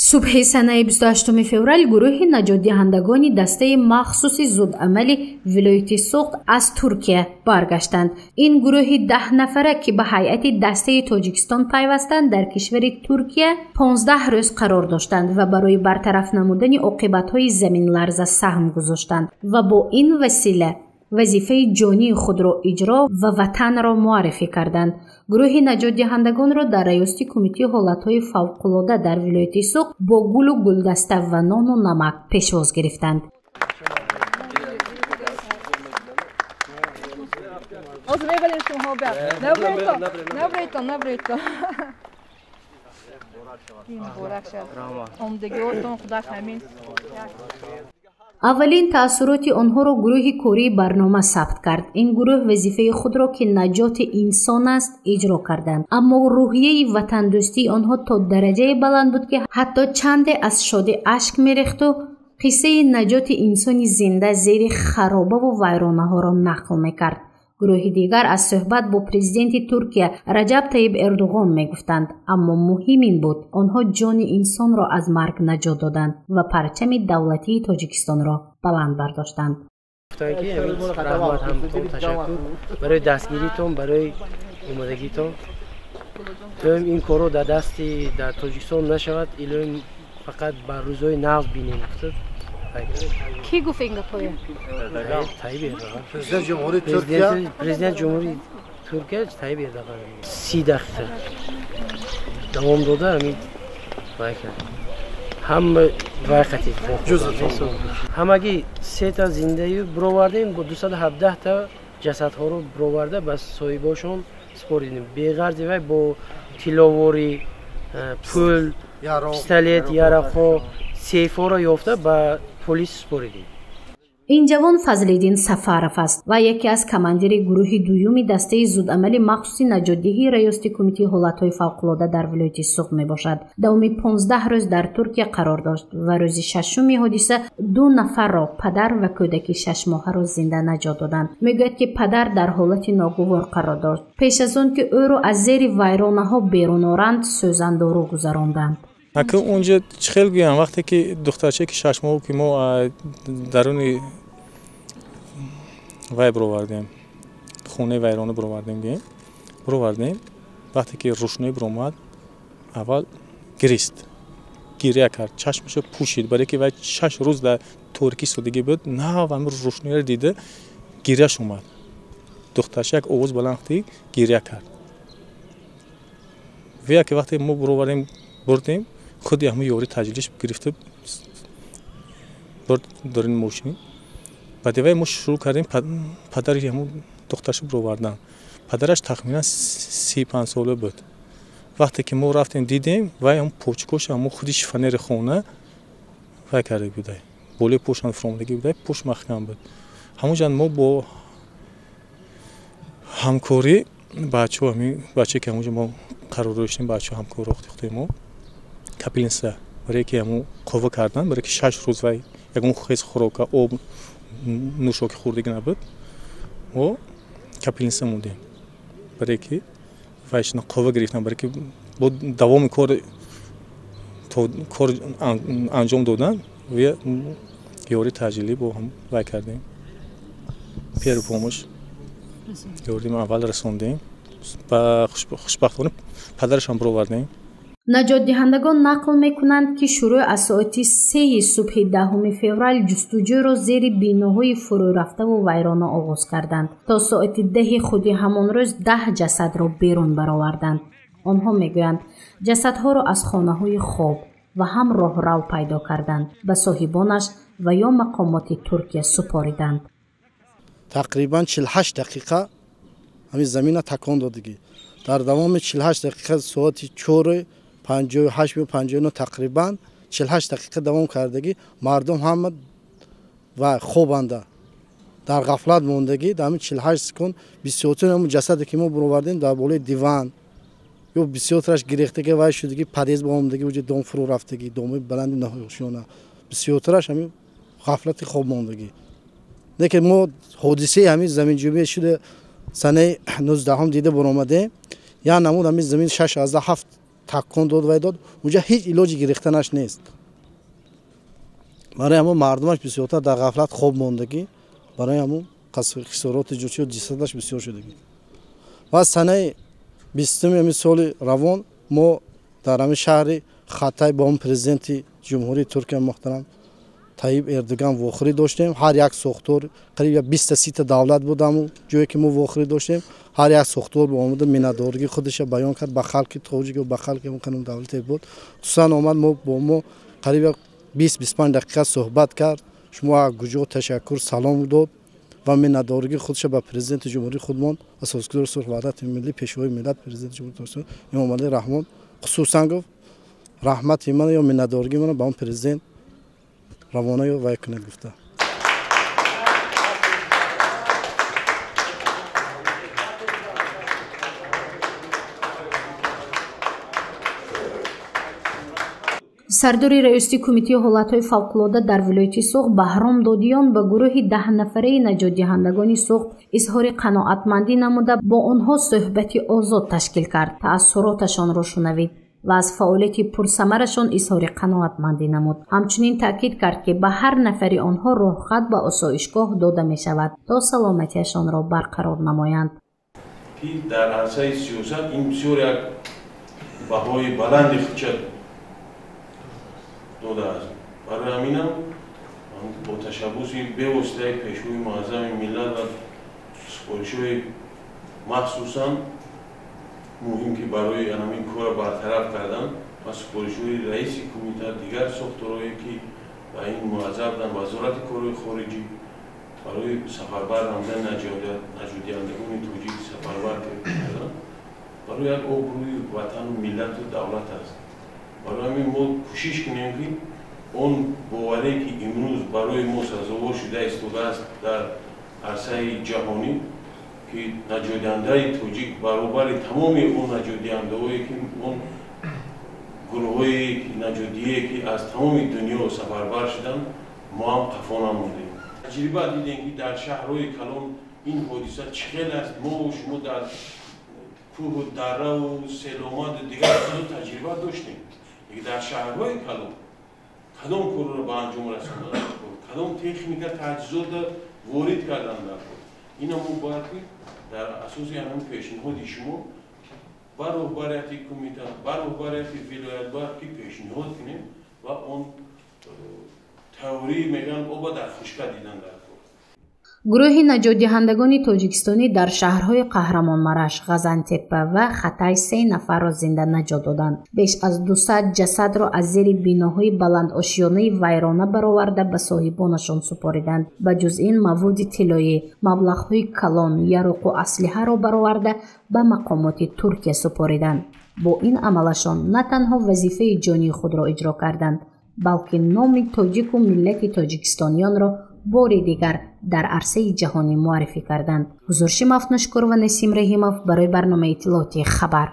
Субҳи санаи 28 феврал гурӯҳи наҷотдиҳандагони дастаи махсуси зудамали вилояти Суғд аз Туркия баргаштанд. Ин гурӯҳи 10 нафара, ки ба ҳайати дастаи Тоҷикистон пайвастанд, дар кишвари Туркия 15 рӯз қарор доштанд ва барои бартараф намудани оқибатҳои заминларза саҳм гузоштанд ва бо ин васила вазифаи ҷонии худро иҷро ва ватанро муаррифӣ карданд. Гурӯҳи наҷотдиҳандагонро дар раёсати Кумитаи ҳолатҳои фавқулода дар вилояти Суғд бо гулу гулдаста ва нону намак пешвоз гирифтанд. Ҳозир мебарем шумоҳо, набурето, набурето, набурето. Муборак шад омдагиотон, худаш ҳамин. Аввалин таассуроти онҳоро гурӯҳи кории барнома сабт кард. Ин гурӯҳ вазифаи худро, ки наҷоти инсон аст, иҷро карданд, аммо рӯҳияи ватандӯстии онҳо то дараҷае баланд буд, ки ҳатто чанде аз шодӣ ашк мерехту қиссаи наҷоти инсони зинда зери харобаву вайронаҳоро нақл мекард. Гурӯҳи дигар аз суҳбат бо президенти Туркия Раҷаб Таиб Эрдуғон мегуфтанд, аммо муҳим ин буд, онҳо ҷони инсонро аз марг наҷот доданд ва парчами давлатии Тоҷикистонро баланд бардоштанд. Раҳмат ҳамтон, ташаккур барои дастгиритон, барои омодагитон. Доим ин корро дар дасти дар Тоҷикистон нашавад, илоҳим фақат ба рӯзҳои нав бинем. Кӣ гуфт ин гапҳоя? Таиб Эрдоған. Президент Ҷумҳурии Туркия. Президент Ҷумҳурии Туркия Таиб Эрдоған 30 дақиқа давом дода, ҳамин вай кард, ҳама вай қатид. Ҳамагӣ сета зиндаи бировардем, бо 217-та ҷасадҳоро бироварда, ба соҳибошон супоридем. Беғарзи вай бо тилловорӣ, пул, пистолет, яроқҳо, сейфҳоро ёфта, ба полис супоридем. Ин ҷавон Фазлиддин Сафаров аст ва яке аз командири гурӯҳи дуюми дастаи зудамали махсуси наҷотдиҳии раёсати Кумитаи ҳолатҳои фавқулода дар вилояти Суғд мебошад. Давоми 15 рӯз дар Туркия қарор дошт ва рӯзи шашуми ҳодиса ду нафарро, падар ва кӯдаки 6-моҳаро зинда наҷот доданд. Мегӯяд, ки падар дар ҳолати ногувор қарор дошт. Пеш аз он ки ӯро аз зери вайронаҳо берун оранд, сӯзандору гузаронданд. Ака, унҷа чӣ хел гӯям, вақте ки духтарчае ки 6 моҳ, ки мо даруни вай бировардем, хонаи вайрона бировардем, гӯем, бировардем, вақте ки рӯшноӣ биромад, аввал гирист, гиря кард, чашмашо пӯшид, барое ки вай 6 рӯз дар торикӣ истодагӣ буд. Нав ҳамин рӯшноиро дида, гиряш омад. Духтарча як овоз баланд гиря кард. Вия ки вақте мо бировардем, бурдем, худи ҳамун ёри таъҷилиш гирифта бурд даруни мошин. Баъди вай мо шурӯъ кардем падари ҳамун духтарша бировардан. Падараш тахминан 35 сола буд. Вақте ки мо рафтем, дидем, вай ҳамун почкош ҳамун худи шифонери хона вай карда будай, болои пошам фуромадагӣ будай, пош маҳкам буд. Ҳамунҷа мо бо ҳамкорӣ бачаҳо, ҳамин бачае ки ҳамунҷа мо қарор доштем, бачаҳо ҳамкор охтем, мо капельница барое ки ҳамун қувва кардан, барое ки 6 рӯз вай ягон хез хӯрока, об, нӯшоки хӯрдагӣ набуд. Мо капельница мондем, барое ки вайшна қувва гирифтан, барое ки бо давоми кор то кор анҷом додан. Ёри таъҷилӣ бо вай кардем, первую помощь ёрдим аввал расондем. Ба хушбахтона падарашам бировардем. Наҷотдиҳандагон нақл мекунанд, ки шурӯъ аз соати 3-и субҳи 10 феврал ҷустуҷӯйро зери биноҳои фурӯрафтаву вайрона оғоз карданд. То соати 10-и худи ҳамон рӯз 10 ҷасадро берун бароварданд. Онҳо мегӯянд, ҷасадҳоро аз хонаҳои хоб ва ҳам роҳрав пайдо карданд, ба соҳибонаш ва ё мақомоти Туркия супориданд. Тақрибан 48 дақиқа ҳамин замина такон додагӣ. Дар давоми 48 дақиқа, соати 4:58 ё 59, тақрибан 48 дақиқа давом кардагӣ. Мардум ҳама ва хобанда, дар ғафлат мондагӣ. Дар ҳамин 48 секунд бисёртар ҳамун ҷасаде ки мо буровардем, дар болои диван ё бисёртараш гирехтагӣ, вай шудагӣ, подъезд боомадагӣ, уҷа дом фурӯ рафтагӣ, домои баланди ноошёна, бисёртараш ҳамин ғафлати хоб мондагӣ. Лекин мо ҳодисаи ҳамин заминҷунбӣ шуда санаи 19-ҳум дида буромадем. Як намуд ҳамин замин 6,7. такон дод вай дод, унҷа ҳеҷ илоҷи гирифтанаш нест. Барои ҳамон мардумаш бисёртар дар ғафлат хоб мондагӣ, барои ҳамон хисороти ҷӯчиё ҷисадаш бисёр шудагӣ. Ва санаи 20-уми ҳамин соли равон мо дар ҳамин шаҳри Хатай бо он президенти ҷумҳурии Туркия муҳтарам Тайиб Эрдоган вохӯрӣ доштем. Ҳар як сохтор, қариб 20-30 давлат буд ҳамон ҷое ки мо вохӯрӣ доштем. Ҳар як сохтор бо омада миннатдоригии худашро баён кард ба халқи тоҷик ва ба халқи он давлате буд. Хусусан омад мо бо мо қариб 20-25 дақиқа суҳбат кард. Шумо аз куҷо ташаккур салом дод ва миннатдоригии худашро ба президенти ҷумҳурии худмон, асосгузори сулҳу ваҳдати миллӣ, пешвои миллат, президенти ҷумҳурии Тоҷикистон Эмомалӣ Раҳмон хусусан гуфт раҳмати ман ё миннатдоригии ман ба он президент равона ё вай кунед гуфта. Сардори раёсати кумитаи ҳолатҳои фавқулода дар вилояти Суғд Баҳром Додиён ба гурӯҳи 10 нафараи наҷотдиҳандагони Суғд изҳори қаноатмандӣ намуда, бо онҳо суҳбати озод ташкил кард. Таассуроташонро шунавид ва аз фаъолияти пурсамарашон изҳори қаноатмандӣ намуд. Ҳамчунин таъкид кард, ки ба ҳар нафари онҳо роҳхат ба осоишгоҳ дода мешавад, то саломатиашонро барқарор намоянд. Ки дар арсаи сиёсат ин бисёр як баҳои баланди худша додааст. Барои ҳаминам бо ташаббуси бевоситаи пешвои муаззами миллат ва супоришҳои махсусан муҳим, ки барои ҳамин корро бартараф кардан ва супоришҳои раиси кумита, дигар сохторҳое ки ба ин муаззаф буданд, вазорати корҳои хориҷӣ барои сафарбар намудани наҷотдиҳандагони тоҷик сафарбар кардан барои як обрӯи ватану миллату давлат аст. Барои ҳамин мо кӯшиш кунем, ки он боварие, ки имрӯз барои мо сазовор шуда истодааст дар арсаи ҷаҳонӣ, ки наҷотдиҳандаи тоҷик баробари тамоми он наҷотдиҳандаҳое, ки он гурӯҳҳои наҷотдиҳие, ки аз тамоми дунё сафарбар шуданд, мо ҳам қафо намондем. Таҷриба дидем, ки дар шаҳрҳои калон ин ҳодиса чӣ хел аст. Мо шумо дар кӯҳу дараву селомаду дигар чизо таҷриба доштем, лекин дар шаҳрҳои калон кадом корро ба анҷом расондан дар кор, кадом техника, таҷҳизотро ворид кардан дар кор. Ина мо бояд ки дар асоси ҳамин пешниҳоди шумо ба роҳбарияти кумита, ба роҳбарияти вилоят бояд ки пешниҳод кунем ва он тайёрӣ мегӯянд оба дар хушка дидан дар кор. Гурӯҳи наҷотдиҳандагони тоҷикистонӣ дар шаҳрҳои Қаҳрамонмараш, Ғазантеппа ва Хатай се нафарро зинда наҷот доданд. Беш аз 200 ҷасадро аз зери биноҳои баландошёнаи вайрона бароварда, ба соҳибонашон супориданд. Ба ҷуз ин, маводи тиллоӣ, маблағҳои калон, яроқу аслиҳаро бароварда, ба мақомоти Туркия супориданд. Бо ин амалашон на танҳо вазифаи ҷонии худро иҷро карданд, балки номи тоҷику миллати тоҷикистониёнро бори дигар дар арсаи ҷаҳонӣ муаррифӣ карданд. Ҳузурши Мафнушкур ва Насим Раҳимов барои барномаи иттилоотии «Хабар».